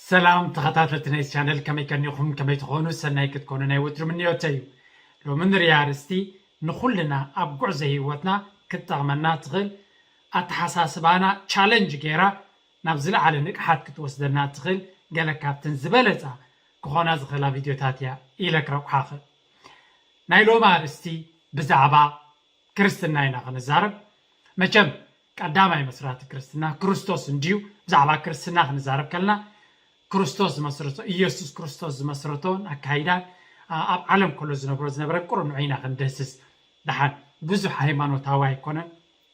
ሰላም ተኸታተልቲ ናይ ቻነል፣ ከመይ ቀኒኹም? ከመይ ትኾኑ? ሰናይ ክትኮኑ ናይ ወትሩ ምንዮተይ እዩ። ሎሚ ንሪኣ ኣርእስቲ ንኹልና ኣብ ጉዕዞ ህይወትና ክትጠቕመና ትኽእል፣ ኣተሓሳስባና ቻለንጅ ገይራ ናብ ዝለዓለ ንቕሓት ክትወስደና ትኽእል ገለ ካብተን ዝበለጻ ክኾና ዝኽእላ ቪድዮታት እያ ኢለ ክረቑሓ እኽእል። ናይ ሎሚ ኣርእስቲ ብዛዕባ ክርስትና ኢና ክንዛረብ። መቸም ቀዳማይ መስራቲ ክርስትና ክርስቶስ እንድዩ። ብዛዕባ ክርስትና ክንዛረብ ከለና ክርስቶስ ዝመስረቶ፣ ኢየሱስ ክርስቶስ ዝመስረቶን ኣካይዳን፣ ኣ- ኣብ ዓለም ከሎ ዝነብሮ ዝነበረ ቁሩብ ንዑ ኢና ክንድህስስ። ደሓን ብዙሕ ሃይማኖታዊ ኣይኮነን።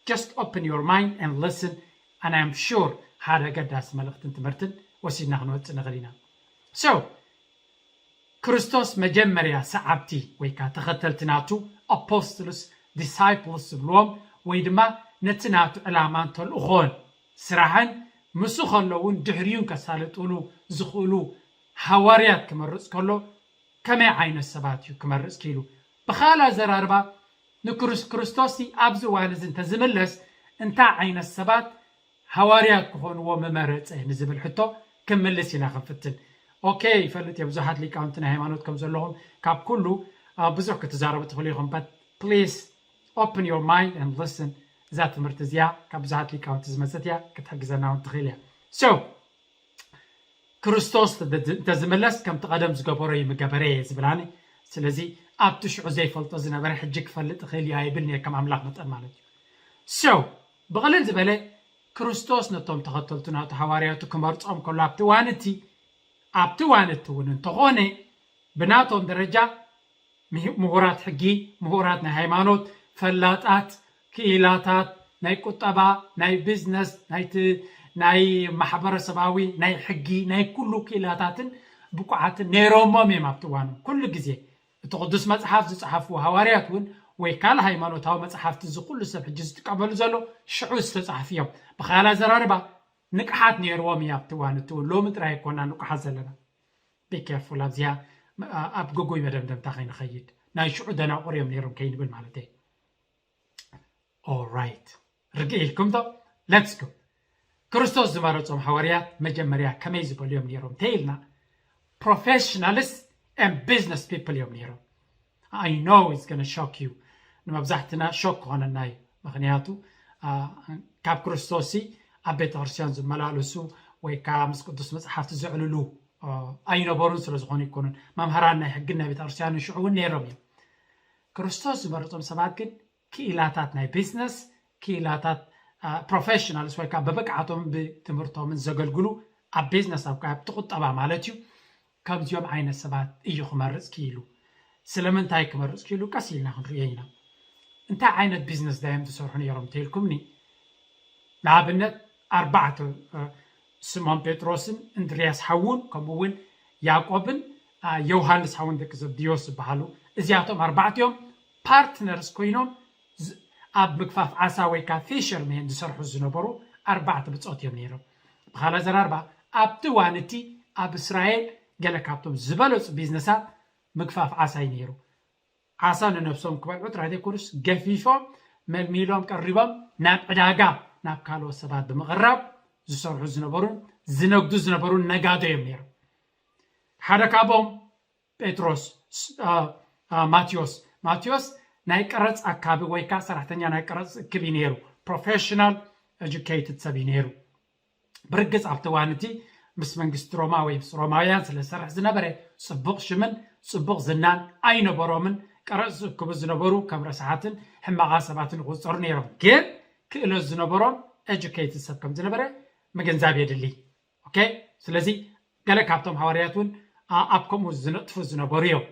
Just open your mind and listen, and I'm sure ሓደ ኣገዳሲ መልእኽትን ትምህርትን ወሲድና ክንወፅእ ንኽእል ኢና። So ክርስቶስ መጀመርያ ሰዓብቲ ወይ ከዓ ተኸተልቲ ናቱ ኣፖስትልስ ዲሳይፕልስ ዝብልዎም ወይ ድማ ነቲ ናቱ ዕላማን ተልእኾን ስራሕን ምስኡ ከለውን ድሕሪዩን ከሳልጥሉ ዝኽእሉ ሃዋርያት ክመርፅ ከሎ ከመይ ዓይነት ሰባት እዩ ክመርፅ ክኢሉ? ብኻል ኣዘራርባ ንክርስ ክርስቶስ ኣብዚ እዋን እዚ እንተዝምለስ እንታይ ዓይነት ሰባት ሃዋርያት ክኾንዎ ምመረፀ ንዝብል ሕቶ ክምልስ ኢና ክንፍትን። ኦኬ፣ ይፈልጥ እየ ብዙሓት ሊቃውንቲ ናይ ሃይማኖት ከም ዘለኹም፣ ካብ ኩሉ ብዙሕ ክትዛረቡ ትኽእሉ ኢኹም። But please open your mind and listen። እዛ ትምህርቲ እዚኣ ካብ ብዙሓት ሊቃውንቲ ዝመፀት እያ፣ ክትሕግዘና እውን ትኽእል እያ። So ክርስቶስ እንተዝምለስ ከምቲ ቀደም ዝገበሮ እዩ ምገበረ እየ ዝብል ኣነ። ስለዚ ኣብቲ ሽዑ ዘይፈልጦ ዝነበረ ሕጂ ክፈልጥ እኽእል እዩ ኣይብል እየ፣ ከም ኣምላኽ መጠን ማለት እዩ። So ብቕልል ዝበለ ክርስቶስ ነቶም ተኸተልቱ ናቱ ሃዋርያቱ ክመርጾም ከሎ ኣብቲ እዋን እቲ ኣብቲ እዋን እቲ እውን እንተኾነ ብናቶም ደረጃ ምሁራት ሕጊ፣ ምሁራት ናይ ሃይማኖት፣ ፈላጣት፣ ክኢላታት ናይ ቁጠባ፣ ናይ ቢዝነስ፣ ናይ ማሕበረሰባዊ፣ ናይ ሕጊ፣ ናይ ኩሉ ክኢላታትን ብቁዓትን ነይሮሞም እዮም ኣብቲ እዋኖም። ኩሉ ግዜ እቲ ቅዱስ መፅሓፍ ዝፀሓፉ ሃዋርያት እውን ወይ ካልእ ሃይማኖታዊ መፅሓፍቲ እዚ ኩሉ ሰብ ሕጂ ዝጥቀመሉ ዘሎ ሽዑ ዝተፃሕፉ እዮም። ብካል ኣዘራርባ ንቅሓት ነይርዎም እዩ ኣብቲ እዋን እቲ እውን። ሎሚ ጥራይ ኣይኮና ንቁሓት ዘለና። Be careful ኣብዚኣ፣ ኣብ ግጉይ መደምደምታ ከይንኸይድ፣ ናይ ሽዑ ደናቁር እዮም ነይሮም ከይንብል ማለት እየ። Alright፣ ርግእ ኢልኩም ዶ? Let's go። ክርስቶስ ዝመረጾም ሃዋርያት መጀመርያ ከመይ ዝበሉ እዮም ነይሮም ተይልና፣ professionals and business people እዮም ነይሮም። I know it's gonna shock you። ንመብዛሕትና ሾክ ክኾነና እዩ። ምክንያቱ ካብ ክርስቶስ ኣብ ቤተክርስትያን ዝመላለሱ ወይ ከዓ ምስ ቅዱስ መፅሓፍቲ ዘዕልሉ ኣይነበሩን ስለ ዝኾኑ ኣይኮኑን። መምሃራን ናይ ሕግን ናይ ቤተክርስትያንን ሽዑ እውን ነይሮም እዮም። ክርስቶስ ዝመረፆም ሰባት ግን ክኢላታት ናይ ቢዝነስ፣ ክኢላታት ፕሮፌሽናልስ ወይ ከዓ ብብቅዓቶምን ብትምህርቶምን ዘገልግሉ ኣብ ቢዝነስ ኣብ ኣብቲ ቁጠባ ማለት እዩ። ከምዚኦም ዓይነት ሰባት እዩ ክመርፅ ክኢሉ። ስለምንታይ ክመርፅ ክኢሉ ቀስ ኢልና ክንሪኦ ኢና። እንታይ ዓይነት ቢዝነስ ዳዮም ዝሰርሑ ነይሮም እንተኢልኩምኒ፣ ንኣብነት ኣርባዕተ ስሞን ጴጥሮስን እንድርያስ ሓውን ከምኡ እውን ያዕቆብን ዮሃንስ ሓውን ደቂ ዘብድዮስ ዝበሃሉ፣ እዚኣቶም ኣርባዕቲኦም ፓርትነርስ ኮይኖም ኣብ ምግፋፍ ዓሳ ወይ ከዓ ፊሸርሜን ዝሰርሑ ዝነበሩ ኣርባዕተ ብፆት እዮም ነይሮም። ብካልእ ኣዘራርባ ኣብቲ እዋን እቲ ኣብ እስራኤል ገለ ካብቶም ዝበለፁ ቢዝነሳት ምግፋፍ ዓሳ እዩ ነይሩ። ዓሳ ንነብሶም ክበልዑ ጥራይ ዘይኮኑስ ገፊፎም መልሚሎም ቀሪቦም ናብ ዕዳጋ ናብ ካልኦት ሰባት ብምቕራብ ዝሰርሑ ዝነበሩን ዝነግዱ ዝነበሩን ነጋዶ እዮም ነይሮም። ሓደ ካብኦም ጴጥሮስ ማቴዎስ ማቴዎስ ናይ ቀረፅ ኣካቢ ወይ ከዓ ሰራሕተኛ ናይ ቀረፅ እክብ እዩ ነይሩ። ፕሮፌሽናል ኤጁኬትድ ሰብ እዩ ነይሩ። ብርግፅ ኣብቲ እዋን እቲ ምስ መንግስቲ ሮማ ወይ ምስ ሮማውያን ስለ ዝሰርሕ ዝነበረ ፅቡቕ ሽምን ፅቡቕ ዝናን ኣይነበሮምን። ቀረፅ ዝእክቡ ዝነበሩ ከም ረስሓትን ሕማቓ ሰባትን ይቑፀሩ ነይሮም። ግን ክእለት ዝነበሮም ኤጁኬትድ ሰብ ከም ዝነበረ ምግንዛብ የድሊ። ኦኬ፣ ስለዚ ገለ ካብቶም ሃዋርያት እውን ኣብ ከምኡ ዝነጥፉ ዝነበሩ እዮም።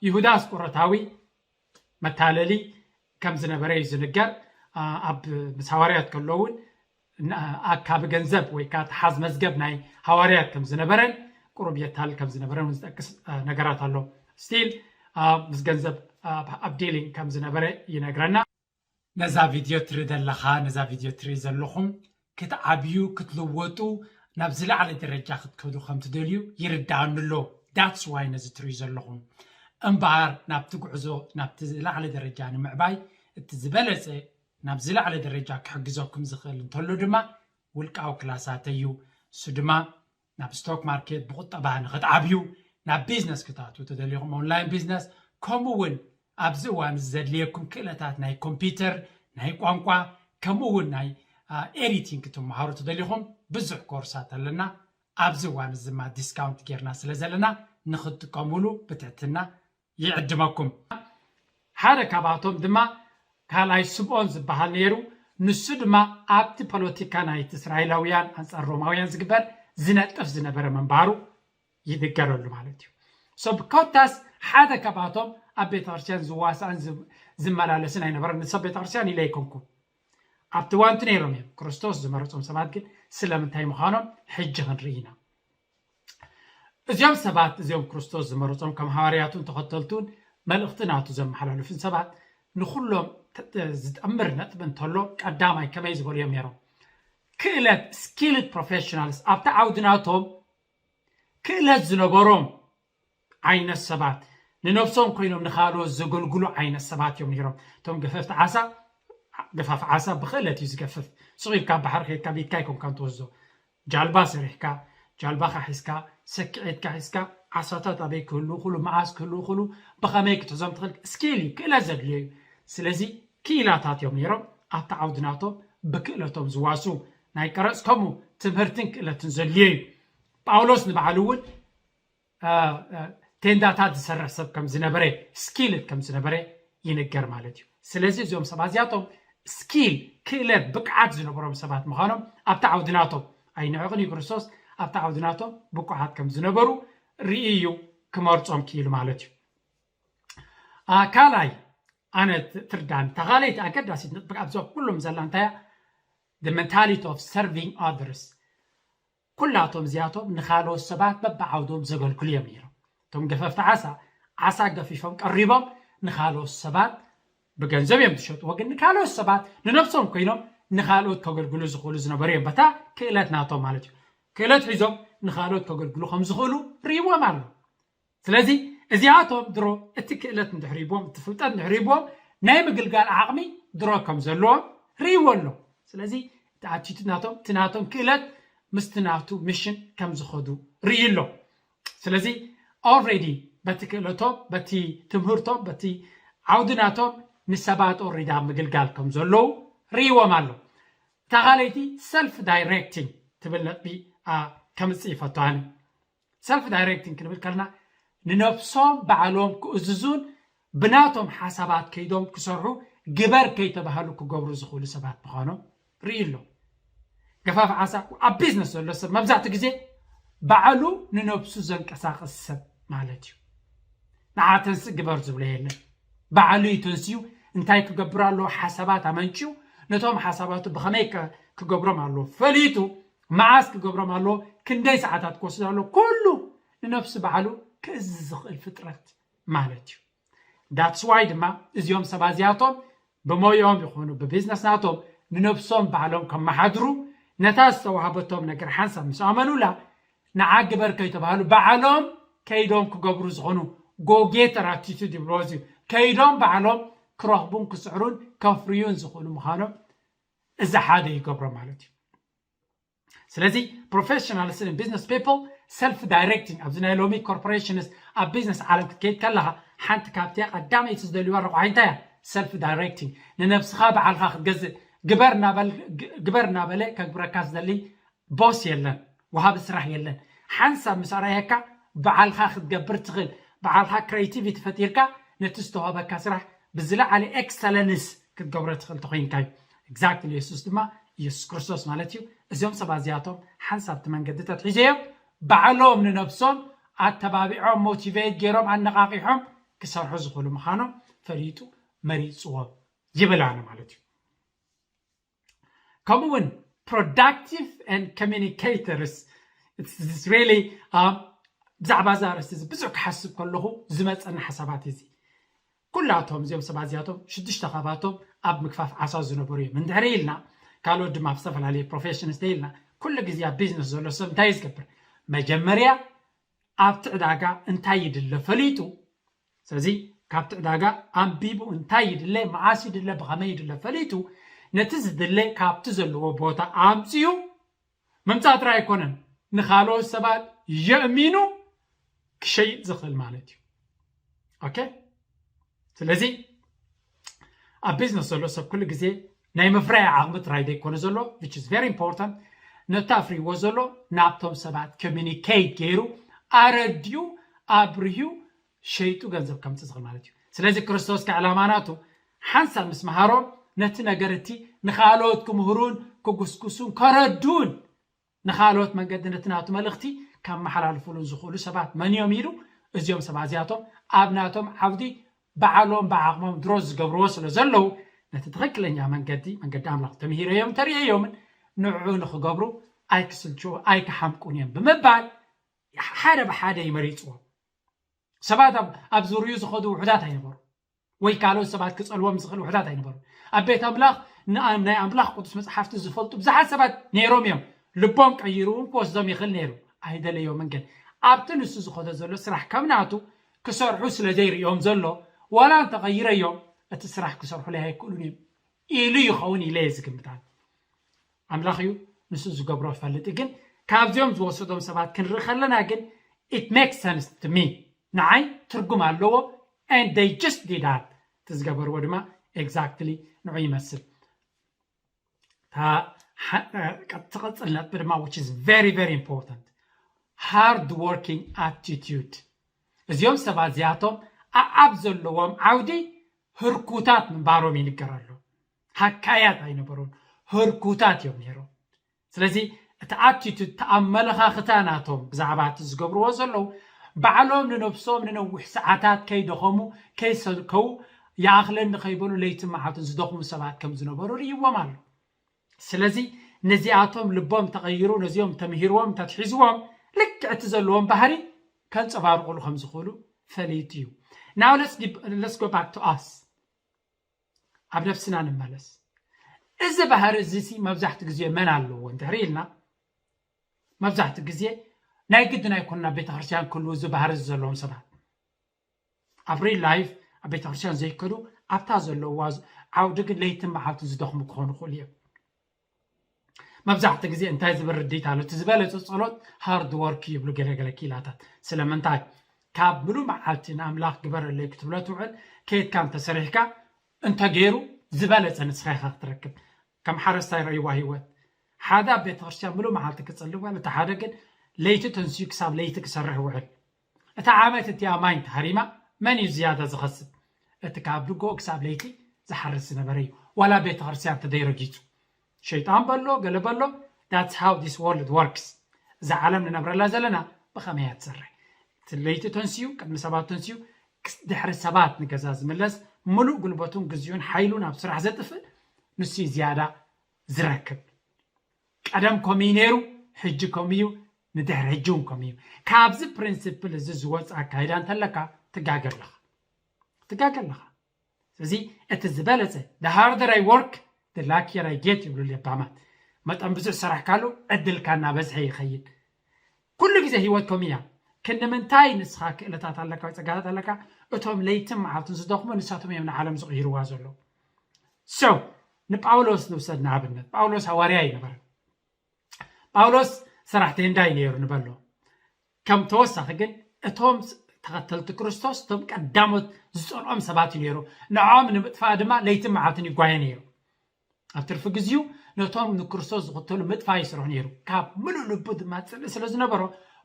ይሁዳ ኣስቆሮታዊ መታለሊ ከም ዝነበረ እዩ ዝንገር። ኣብ ምስ ሃዋርያት ከሎ እውን ኣካቢ ገንዘብ ወይ ከዓ ተሓዝ መዝገብ ናይ ሃዋርያት ከም ዝነበረን ቁሩብ የታልል ከም ዝነበረን እውን ዝጠቅስ ነገራት ኣሎ። ስቲል ምስ ገንዘብ ኣብ ዲሊንግ ከም ዝነበረ ይነግረና። ነዛ ቪድዮ ትርኢ ዘለኻ፣ ነዛ ቪድዮ ትርኢ ዘለኹም ክትዓብዩ፣ ክትልወጡ፣ ናብ ዝለዓለ ደረጃ ክትከዱ ከም ትደልዩ ይርድኣኒ ኣሎ። That's why ነዚ ትርእዩ ዘለኹም። እምበኣር ናብቲ ጉዕዞ ናብቲ ዝለዓለ ደረጃ ንምዕባይ እቲ ዝበለጸ ናብ ዝለዓለ ደረጃ ክሕግዘኩም ዝኽእል እንተሎ ድማ ውልቃዊ ክላሳተይ እዩ። እሱ ድማ ናብ ስቶክ ማርኬት ብቁጠባ ንክትዓብዩ፣ ናብ ቢዝነስ ክትኣትዉ ተደሊኹም ኦንላይን ቢዝነስ፣ ከምኡ እውን ኣብዚ እዋን እዚ ዘድልየኩም ክእለታት ናይ ኮምፒውተር፣ ናይ ቋንቋ፣ ከምኡ እውን ናይ ኤዲቲንግ ክትመሃሩ ተደሊኹም ብዙሕ ኮርሳት ኣለና። ኣብዚ እዋን እዚ ድማ ዲስካውንት ጌርና ስለ ዘለና ንክትጥቀምሉ ብትሕትና ይዕድመኩም። ሓደ ካብኣቶም ድማ ካልኣይ ስምኦን ዝበሃል ነይሩ። ንሱ ድማ ኣብቲ ፖለቲካ ናይቲ እስራኤላውያን ኣንጻር ሮማውያን ዝግበር ዝነጥፍ ዝነበረ ምንባሩ ይንገረሉ ማለት እዩ። So ብኮታስ ሓደ ካብኣቶም ኣብ ቤተክርስትያን ዝዋሳእን ዝመላለስን ኣይነበረን። ንሰብ ቤተክርስትያን ኢለ ኣይኮንኩ ኣብቲ ዋንቲ ነይሮም እዮም። ክርስቶስ ዝመረጾም ሰባት ግን ስለምንታይ ምዃኖም ሕጂ ክንርኢ ኢና። እዚኦም ሰባት እዚኦም ክርስቶስ ዝመረጾም ከም ሃዋርያቱን ተኸተልቱን መልእኽቲ ናቱ ዘመሓላልፉን ሰባት ንኹሎም ዝጠምር ነጥቢ እንተሎ ቀዳማይ ከመይ ዝበሉ እዮም ነይሮም? ክእለት፣ ስኪልድ ፕሮፌሽናልስ፣ ኣብቲ ዓውዲ ናቶም ክእለት ዝነበሮም ዓይነት ሰባት፣ ንነብሶም ኮይኖም ንኻልኦት ዘገልግሉ ዓይነት ሰባት እዮም ነይሮም። እቶም ገፈፍቲ ዓሳ፣ ገፋፍ ዓሳ ብክእለት እዩ ዝገፍፍ። ስቕ ኢልካ ባሕሪ ከይድካ ቢድካ ኣይኮንካን ትወስዶ። ጃልባ ሰሪሕካ፣ ጃልባኻ ሒዝካ፣ ሰኪዔትካ ሒዝካ፣ ዓሳታት ኣበይ ክህልዉ ክሉ፣ መዓስ ክህልዉ ክሉ፣ ብኸመይ ክትሕዞም ትኽእል፣ ስኪል እዩ፣ ክእለት ዘድልዮ እዩ። ስለዚ ክኢላታት እዮም ነይሮም ኣብቲ ዓውዲ ናቶም ብክእለቶም ዝዋሱ። ናይ ቀረጽ ከምኡ ትምህርትን ክእለትን ዘድልዮ እዩ። ጳውሎስ ንባዕሉ እውን ቴንዳታት ዝሰርሕ ሰብ ከም ዝነበረ፣ ስኪልድ ከም ዝነበረ ይንገር ማለት እዩ። ስለዚ እዚኦም ሰባት እዚኣቶም ስኪል፣ ክእለት፣ ብቅዓት ዝነበሮም ሰባት ምዃኖም ኣብቲ ዓውዲ ናቶም ኣይንዕቕን እዩ። ክርስቶስ ኣብቲ ዓውዲ ናቶም ብቁዓት ከም ዝነበሩ ርኢ እዩ ክመርጾም ክኢሉ ማለት እዩ። ካልኣይ ኣነ ትርዳን ተኻለይቲ ኣገዳሲት ነጥቢ ኣብዞ ኩሎም ዘላ እንታይ እያ? The mentality of serving others። ኩላቶም እዚኣቶም ንኻልኦት ሰባት በብዓውዶም ዘገልግሉ እዮም ነይሮም። እቶም ገፈፍቲ ዓሳ ዓሳ ገፊፎም ቀሪቦም ንኻልኦት ሰባት ብገንዘብ እዮም ዝሸጥዎ፣ ግን ንካልኦት ሰባት ንነብሶም ኮይኖም ንኻልኦት ከገልግሉ ዝኽእሉ ዝነበሩ እዮም። በታ ክእለት ናቶም ማለት እዩ። ክእለት ሒዞም ንኻልኦት ከገልግሉ ከም ዝኽእሉ ርእይዎም ኣሎ። ስለዚ እዚኣቶም ድሮ እቲ ክእለት እንድሕር ሂብዎም፣ እቲ ፍልጠት እንድሕር ሂብዎም ናይ ምግልጋል ዓቕሚ ድሮ ከም ዘለዎም ርእይዎ ኣሎ። ስለዚ እቲ ኣቲቱድ ናቶም፣ እቲ ናቶም ክእለት ምስቲ ናቱ ሚሽን ከም ዝኸዱ ርእዩ ኣሎ። ስለዚ ኦልሬዲ በቲ ክእለቶም፣ በቲ ትምህርቶም፣ በቲ ዓውዲ ናቶም ንሰባት ኦልሬዲ ኣብ ምግልጋል ከም ዘለዉ ርእይዎም ኣሎ። እታ ካልኣይቲ ሰልፍ ዳይሬክቲንግ ትብል ነጥቢ ከምፅእ ይፈቱ ኣነ። ሰልፍ ዳይሬክቲንግ ክንብል ከለና ንነብሶም ባዕሎም ክእዝዙን ብናቶም ሓሳባት ከይዶም ክሰርሑ ግበር ከይተባህሉ ክገብሩ ዝኽእሉ ሰባት ምዃኖም ርኢ ኣሎ። ገፋፍ ዓሳ ኣብ ቢዝነስ ዘሎ ሰብ መብዛሕትኡ ግዜ ባዕሉ ንነብሱ ዘንቀሳቕስ ሰብ ማለት እዩ። ንዓ ተንስእ ግበር ዝብሎ የለን። ባዕሉ እዩ ተንስዩ እንታይ ክገብር ኣለዎ ሓሳባት ኣመንጭዩ ነቶም ሓሳባቱ ብኸመይ ክገብሮም ኣለዎ ፈሊጡ መዓስ ክገብሮም ኣለዎ፣ ክንደይ ሰዓታት ክወስድ ኣለዎ፣ ኩሉ ንነብሱ ባዕሉ ክእዝዝ ዝኽእል ፍጥረት ማለት እዩ። That's why ድማ እዚኦም ሰባት እዚኣቶም ብሞያኦም ይኹኑ ብቢዝነስ ናቶም ንነብሶም ባዕሎም ከመሓድሩ ነታ ዝተዋህበቶም ነገር ሓንሳብ ምስ ኣመኑላ ንዓ ግበር ከይተባህሉ ባዕሎም ከይዶም ክገብሩ ዝኾኑ ጎጌተር ኣቲቱድ ይብልዎ እዚ ከይዶም ባዕሎም ክረኽቡን ክስዕሩን ከፍርዩን ዝኽእሉ ምዃኖም እዚ ሓደ ይገብሮ ማለት እዩ። ስለዚ ፕሮፌሽናልስን ቢዝነስ ፒፕል ሰልፍ ዳይሬክቲንግ ኣብዚ ናይ ሎሚ ኮርፖሬሽንስ ኣብ ቢዝነስ ዓለም ክትከይድ ከለኻ ሓንቲ ካብቲ ቀዳመይቲ ዝደልዩዋ ረቑሓ እንታይ እያ? ሰልፍ ዳይሬክቲንግ ንነብስኻ ባዕልኻ ክትገዝእ ግበር እናበለ ከግብረካ ዝደሊ ቦስ የለን፣ ወሃቢ ስራሕ የለን። ሓንሳብ ምስ ኣርኣየካ ባዕልኻ ክትገብር ትኽእል፣ ባዕልኻ ክሬቲቪቲ ፈጢርካ ነቲ ዝተዋህበካ ስራሕ ብዝለዓለ ኤክሰለንስ ክትገብሮ ትኽእል ተኮይንካ እዩ። ኤግዛክትሊ የሱስ ድማ ኢየሱስ ክርስቶስ ማለት እዩ። እዚኦም ሰባት እዚኣቶም ሓንሳብ እቲ መንገዲ ተትሒዘዮም ባዕሎም ንነብሶም ኣተባቢዖም ሞቲቬት ገይሮም ኣነቓቒሖም ክሰርሑ ዝኽእሉ ምዃኖም ፈሊጡ መሪፅዎም ይብል ኣነ ማለት እዩ። ከምኡ እውን productive and communicators really ብዛዕባ እዚ ኣርእስቲ እዚ ብዙሕ ክሓስብ ከለኹ ዝመፀኒ ሓሳባት እዚ ኩላቶም እዚኦም ሰባት እዚኣቶም ሽዱሽተ ካባቶም ኣብ ምግፋፍ ዓሳ ዝነበሩ እዮም እንድሕር ኢልና ካልኦት ድማ ኣብ ዝተፈላለዩ ፕሮፌሽንስ ኢልና ኩሉ ግዜ ኣብ ቢዝነስ ዘሎ ሰብ እንታይ እዩ ዝገብር መጀመርያ ኣብቲ ዕዳጋ እንታይ ይድለ ፈሊጡ ስለዚ ካብቲ ዕዳጋ ኣንቢቡ እንታይ ይድለ መዓስ ይድለ ብኸመይ ይድለ ፈሊጡ ነቲ ዝድለ ካብቲ ዘለዎ ቦታ ኣምፅኡ ምምፃእ ጥራይ ኣይኮነን፣ ንኻልኦት ሰባት የእሚኑ ክሸይጥ ዝኽእል ማለት እዩ። ኦኬ፣ ስለዚ ኣብ ቢዝነስ ዘሎ ሰብ ኩሉ ግዜ ናይ ምፍራይ ዓቕሚ ጥራይ ዘይኮነ ዘሎ፣ which is very important፣ ነቲ ኣፍርይዎ ዘሎ ናብቶም ሰባት ኮሚኒኬት ገይሩ ኣረዲኡ ኣብርሁ ሸይጡ ገንዘብ ከምፅእ ዝኽእል ማለት እዩ። ስለዚ ክርስቶስ ከ ዕላማ ናቱ ሓንሳብ ምስ መሃሮም ነቲ ነገር እቲ ንኻልኦት ክምህሩን ክጉስጉሱን ከረድኡን ንኻልኦት መንገዲ ነቲ ናቱ መልእኽቲ ከመሓላልፉሉን ዝኽእሉ ሰባት መን እዮም ኢሉ እዚኦም ሰባት እዚኣቶም ኣብ ናቶም ዓውዲ ባዕሎም ብዓቕሞም ድሮ ዝገብርዎ ስለ ዘለዉ ነቲ ትኽክለኛ መንገዲ መንገዲ ኣምላኽ ተምሂረዮም ተርእየዮምን ንዕኡ ንኽገብሩ ኣይክስልችዎ ኣይክሓምቁን እዮም ብምባል ሓደ ብሓደ ይመሪፅዎም። ሰባት ኣብ ዙርዩ ዝኸዱ ውሑዳት ኣይነበሩ ወይ ካልኦት ሰባት ክፀልዎም ዝኽእል ውሑዳት ኣይነበሩ። ኣብ ቤት ኣምላኽ ናይ ኣምላኽ ቅዱስ መፅሓፍቲ ዝፈልጡ ብዙሓት ሰባት ነይሮም እዮም። ልቦም ቀይሩ እውን ክወስዶም ይኽእል ነይሩ። ኣይደለዮምን ግን ኣብቲ ንሱ ዝኸዶ ዘሎ ስራሕ ከም ናቱ ክሰርሑ ስለ ዘይርእዮም ዘሎ ዋላ እንተቐይረዮም እቲ ስራሕ ክሰርሑለይ ኣይክእሉን እዮም ኢሉ ይኸውን ኢለ እየ ዝግምታል። ኣምላኽ እዩ ንሱ ዝገብሮ ፈልጥ ግን ካብዚኦም ዝወሰዶም ሰባት ክንርኢ ከለና ግን it makes sense to me። ንዓይ ትርጉም ኣለዎ። And they just did that። እቲ ዝገበርዎ ድማ exactly ንዑ ይመስል። ትቐፅል ነጥቢ ድማ which is very very important hard working attitude። እዚኦም ሰባት እዚኣቶም ኣብ ዘለዎም ዓውዲ ህርኩታት ምንባሮም ይንገረሉ። ሃካያት ኣይነበሩን፣ ህርኩታት እዮም ነይሮም። ስለዚ እቲ ኣቲቱድ እቲ ኣመለኻኽታ ናቶም ብዛዕባ እቲ ዝገብርዎ ዘለዉ ባዕሎም ንነብሶም ንነዊሕ ሰዓታት ከይደኸሙ ከይሰልከዉ ይኣኽለኒ ከይበሉ ለይትን መዓልትን ዝደኽሙ ሰባት ከም ዝነበሩ ርእይዎም ኣሎ። ስለዚ ነዚኣቶም ልቦም ተቐይሩ ነዚኦም ተምሂርዎም እንተትሒዝዎም ልክዕ እቲ ዘለዎም ባህሪ ከንፀባርቑሉ ከም ዝኽእሉ ፈሊጡ እዩ። Now let's go back to us። ኣብ ነብስና ንመለስ። እዚ ባህሪ እዚ ሲ መብዛሕትኡ ግዜ መን ኣለዎ እንድሕር ኢልና መብዛሕትኡ ግዜ ናይ ግድን ኣይኮንና ቤተክርስትያን ክህልዉ እዚ ባህሪ እዚ ዘለዎም ሰባት ኣብ ሪል ላይፍ ኣብ ቤተክርስትያን ዘይከዱ ኣብታ ዘለዋ ዓውዲ ግን ለይትን መዓልትን ዝደኽሙ ክኾኑ ይኽእሉ እዮም። መብዛሕትኡ ግዜ እንታይ ዝብል ርድኢት ኣሎ? እቲ ዝበለፀ ፀሎት ሃርድ ወርክ ይብሉ ገለገለ ክኢላታት። ስለምንታይ? ካብ ምሉእ መዓልቲ ንኣምላኽ ግበረለይ ክትብሎ ትውዕል ከይድካ እንተሰሪሕካ እንተገይሩ ዝበለፀ ንስኻ ኢኻ ክትረክብ። ከም ሓረስታይ ረእይዋ ህይወት ሓደ ኣብ ቤተክርስትያን ምሉእ መዓልቲ ክፅሊ ውዕል፣ እቲ ሓደ ግን ለይቲ ተንስዩ ክሳብ ለይቲ ክሰርሕ ውዕል። እታ ዓመት እቲኣ ማይ እንተሃሪማ መን እዩ ዝያዳ ዝኸስብ? እቲ ካብ ድጎ ክሳብ ለይቲ ዝሓርስ ዝነበረ እዩ። ዋላ ቤተክርስትያን ተደይረጊፁ ሸይጣን በሎ ገለ በሎ that's how this world works። እዛ ዓለም ንነብረላ ዘለና ብኸመይ እያ ትሰርሕ? እቲ ለይቲ ተንስዩ ቅድሚ ሰባት ተንስዩ ድሕሪ ሰባት ንገዛ ዝምለስ ምሉእ ጉልበቱን ግዜኡን ሓይሉን ኣብ ስራሕ ዘጥፍእ ንሱ እዩ ዝያዳ ዝረክብ። ቀደም ከምኡ እዩ ነይሩ፣ ሕጂ ከምኡ እዩ፣ ንድሕሪ ሕጂ እውን ከምኡ እዩ። ካብዚ ፕሪንስፕል እዚ ዝወፅ ኣካይዳ እንተለካ ትጋገ ኣለኻ ትጋገ ኣለኻ። ስለዚ እቲ ዝበለፀ the harder I work the luckier I get ይብሉ ለባማት። መጠን ብዙሕ ሰራሕካሉ ዕድልካ እናበዝሐ ይኸይድ። ኩሉ ግዜ ህይወት ከምኡ እያ። ክንዲ ምንታይ ንስኻ ክእለታት ኣለካ ወይ ፀጋታት ኣለካ እቶም ለይትን መዓልትን ዝደኽሙ ንሳቶም እዮም ንዓለም ዝቕይርዋ ዘለዉ። So ንጳውሎስ ንውሰድ ንኣብነት። ጳውሎስ ሃዋርያ ኣይነበረን። ጳውሎስ ሰራሕተኛ እንዳይ ነይሩ ንበሎ። ከም ተወሳኺ ግን እቶም ተኸተልቲ ክርስቶስ እቶም ቀዳሞት ዝፀልኦም ሰባት እዩ ነይሩ። ንዕኦም ንምጥፋእ ድማ ለይትን መዓልትን ይጓየ ነይሩ። ኣብ ትርፊ ግዜኡ ነቶም ንክርስቶስ ዝኽተሉ ምጥፋእ ይስርሑ ነይሩ። ካብ ምሉእ ልቡ ድማ ፅልኢ ስለ ዝነበሮ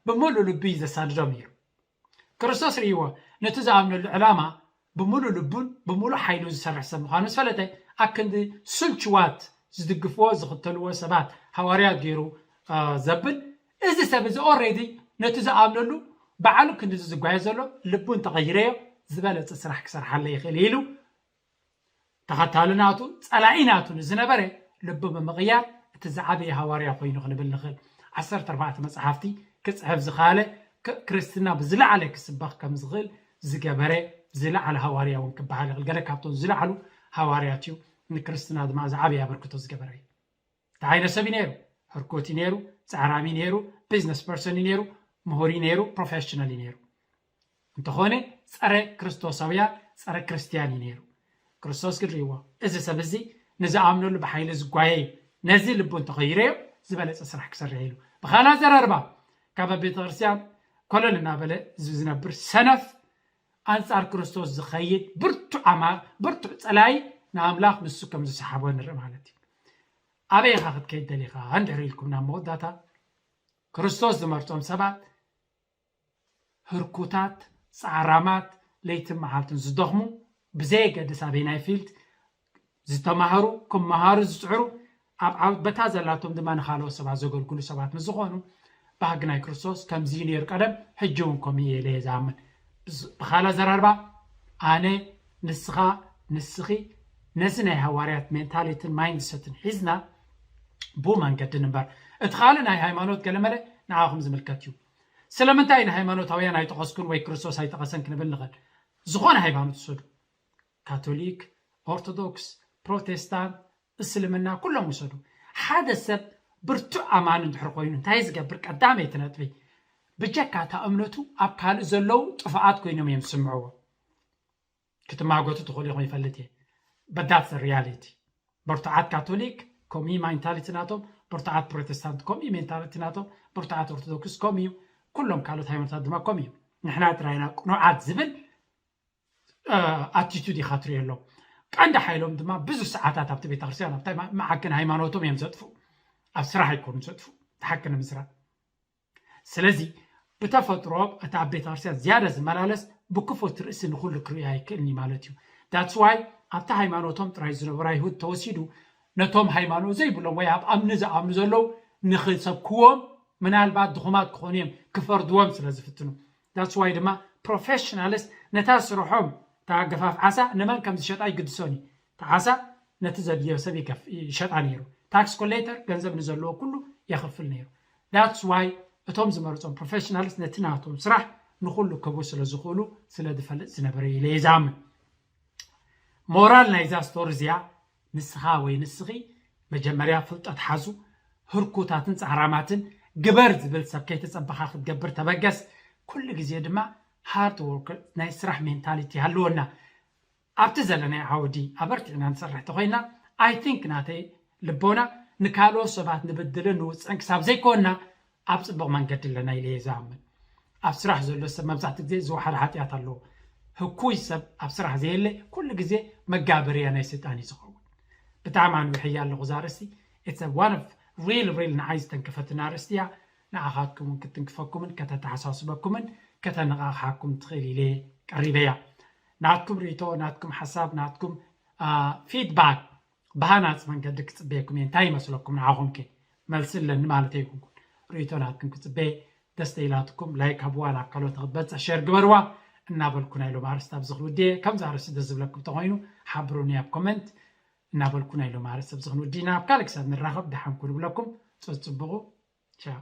ብምሉእ ልቡ እዩ ዘሳድዶም ነይሩ። ክርስቶስ ርእይዎ ነቲ ዝኣምነሉ ዕላማ ብምሉእ ልቡን ብምሉእ ሓይሉን ዝሰርሕ ሰብ ምዃኑ ምስ ፈለጠ ኣብ ክንዲ ስልችዋት ዝድግፍዎ ዝኽተልዎ ሰባት ሃዋርያት ገይሩ ዘብል እዚ ሰብ እዚ ኦሬዲ ነቲ ዝኣምነሉ ባዕሉ ክንዲ ዝጓየ ዘሎ ልቡ እንተቐይረዮ ዝበለፀ ስራሕ ክሰርሓለ ይኽእል ኢሉ ተኸታሊ ናቱ ፀላኢ ናቱ ንዝነበረ ልቡ ብምቕያር እቲ ዝዓበየ ሃዋርያ ኮይኑ ክንብል ንኽእል። ዓሰርተ ኣርባዕተ መፅሓፍቲ ክፅሕፍ ዝኸኣለ ክርስትና ብዝለዓለ ክስበኽ ከም ዝኽእል ዝገበረ ዝለዓለ ሃዋርያ እውን ክበሃል ይኽእል። ገለ ካብቶም ዝለዓሉ ሃዋርያት እዩ። ንክርስትና ድማ ዝዓበየ ኣበርክቶ ዝገበረ እዩ። እንታይ ዓይነት ሰብ እዩ ነይሩ? ህርኩት እዩ ነይሩ፣ ፃዕራም እዩ ነይሩ፣ ቢዝነስ ፐርሰን እዩ ነይሩ፣ ምሁር እዩ ነይሩ፣ ፕሮፌሽናል እዩ ነይሩ። እንተኾነ ፀረ ክርስቶሳውያን ፀረ ክርስትያን እዩ ነይሩ። ክርስቶስ ግን ርእይዎ እዚ ሰብ እዚ ንዝኣምነሉ ብሓይሊ ዝጓየ እዩ። ነዚ ልቡ እንተኸይረዮ ዝበለፀ ስራሕ ክሰርሕ ኢሉ። ብኻልእ ኣዘራርባ ካብ ኣብ ቤተክርስትያን ኮለል እናበለ ዝነብር ሰነፍ ኣንጻር ክርስቶስ ዝኸይድ ብርቱዕ ኣማ ብርቱዕ ጸላይ ንኣምላኽ ንሱ ከም ዝሰሓቦ ንርኢ ማለት እዩ። ኣበይ ኢኻ ክትከይድ ደሊኻ እንድሕር ኢልኩም ናብ መወዳእታ ክርስቶስ ዝመርጾም ሰባት ህርኩታት፣ ጻዕራማት፣ ለይትን መዓልትን ዝደኽሙ ብዘየገድስ ኣበይናይ ፊልድ ዝተማህሩ ክመሃሩ ዝጽዕሩ ኣብ ዓው- በታ ዘላቶም ድማ ንኻልኦት ሰባት ዘገልግሉ ሰባት ምስ ዝኾኑ ባህጊ ናይ ክርስቶስ ከምዚ እዩ ነይሩ ቀደም ሕጂ እውን ከምኡ እየ ኢለ እየ ዝኣምን። ብዝ- ብኻልእ ኣዘራርባ ኣነ ንስኻ ንስኺ ነዚ ናይ ሃዋርያት ሜንታሊትን ማይንድሰትን ሒዝና ብኡ መንገዲ ንበር። እቲ ካልእ ናይ ሃይማኖት ገለመለ ንዓኹም ዝምልከት እዩ። ስለምንታይ ንሃይማኖታውያን ኣይጠቐስኩን ወይ ክርስቶስ ኣይጠቐሰን ክንብል ንኽእል? ዝኾነ ሃይማኖት ውሰዱ፣ ካቶሊክ፣ ኦርቶዶክስ፣ ፕሮቴስታንት፣ እስልምና ኩሎም ውሰዱ። ሓደ ሰብ ብርቱዕ ኣማኒ እንድሕር ኮይኑ እንታይ ዝገብር? ቀዳመይቲ ነጥቢ ብጀካ እታ እምነቱ ኣብ ካልእ ዘለዉ ጥፉኣት ኮይኖም እዮም ዝስምዕዎ። ክትማጎቱ ትኽእሉ ኢኹም ይፈልጥ እየ። But that's the reality። ብርቱዓት ካቶሊክ ከምኡ ሜንታሊቲ ናቶም፣ ብርቱዓት ፕሮቴስታንት ከምኡ ሜንታሊቲ ናቶም፣ ብርቱዓት ኦርቶዶክስ ከምኡ እዩ። ኩሎም ካልኦት ሃይማኖታት ድማ ከምኡ እዩ። ንሕና ጥራይና ቅኑዓት ዝብል ኣቲቱድ ኢኻ ትሪኦ ኣለዉ። ቀንዲ ሓይሎም ድማ ብዙሕ ሰዓታት ኣብቲ ቤተክርስትያን ኣብታ መዓከን ሃይማኖቶም እዮም ዘጥፍኡ። ኣብ ስራሕ ኣይኮኑን ዘጥፍኡ፣ እቲ ሓቂ ንምዝራብ። ስለዚ ብተፈጥሮ እቲ ኣብ ቤተክርስትያን ዝያዳ ዝመላለስ ብክፉት ርእሲ ንኹሉ ክርእዮ ኣይክእልን እዩ ማለት እዩ። That's why ኣብቲ ሃይማኖቶም ጥራይ ዝነበሩ ኣይሁድ ተወሲዱ ነቶም ሃይማኖት ዘይብሎም ወይ ኣብ ኣምኒ ዝኣምኑ ዘለዉ ንኽሰብክዎም ምናልባት ድኹማት ክኾኑ እዮም ክፈርድዎም ስለ ዝፍትኑ። That's why ድማ ፕሮፌሽናልስ ነታ ስርሖም እታ ገፋፍ ዓሳ ንመን ከም ዝሸጣ ይግድሶን እዩ። እታ ዓሳ ነቲ ዘድልዮ ሰብ ይገፍ- ይሸጣ ነይሩ። ታክስ ኮሌክተር ገንዘብ ንዘለዎ ኩሉ የኽፍል ነይሩ። That's why እቶም ዝመረፆም ፕሮፌሽናልስ ነቲ ናቶም ስራሕ ንኹሉ ክህቡ ስለ ዝኽእሉ ስለ ዝፈልጥ ዝነበረ ኢለ እየ ዝኣምን። ሞራል ናይዛ ስቶሪ እዚኣ ንስኻ ወይ ንስኺ መጀመርያ ፍልጠት ሓዙ፣ ህርኩታትን ጻዕራማትን ግበር ዝብል ሰብ ከይተጸበኻ ክትገብር ተበገስ። ኩሉ ግዜ ድማ ሃርድ ወርከር ናይ ስራሕ ሜንታሊቲ ሃልወና። ኣብቲ ዘለናይ ዓውዲ ኣበርቲዕና ንሰርሕ ተኾይና I think ናተይ ልቦና ንካልኦት ሰባት ንብድልን ንውጽዕን ክሳብ ዘይኮንና ኣብ ጽቡቕ መንገዲ ኣለና ኢለ እየ ዝኣምን። ኣብ ስራሕ ዘሎ ሰብ መብዛሕትኡ ግዜ ዝወሓደ ሓጢኣት ኣለዎ። ህኩይ ሰብ ኣብ ስራሕ ዘየለ ኩሉ ግዜ መጋበርያ ናይ ሰይጣን እዩ ዝኸውን። ብጣዕሚ ኣንዊሐያ ኣለኹ እዛ ኣርእስቲ። It's a one of real real ንዓይ ዝተንከፈትና ኣርእስቲ እያ። ንዓኻትኩም እውን ክትንክፈኩምን ከተተሓሳስበኩምን ከተነቓቕሓኩም ትኽእል ኢለ ቀሪበያ። ናትኩም ርእይቶ፣ ናትኩም ሓሳብ፣ ናትኩም ፊድባክ ብሃናፂ መንገዲ ክፅበየኩም እየ። እንታይ ይመስለኩም ንዓኹም ከ? መልሲ ኣለኒ ማለት ኣይኮንኩን። ርእይቶ ናትኩም ክፅበየ። ደስ ኢላትኩም ላይክ ሃብዋ፣ ናብ ካልኦት ንክትበፅሕ ሸር ግበርዋ እናበልኩ ናይ ሎም ኣርእስቲ ኣብዚ ክውድየ። ከምዚ ኣርእስቲ ደስ ዝብለኩም ተኮይኑ ሓብሩኒ ኣብ ኮመንት እናበልኩ ናይ ሎም ኣርእስቲ ኣብዚ ክንውዲ ኢና። ኣብ ካልእ ክሳብ ንራኸብ ደሓን ኩኑ ብለኩም። ፀፅብቑ። ቻው።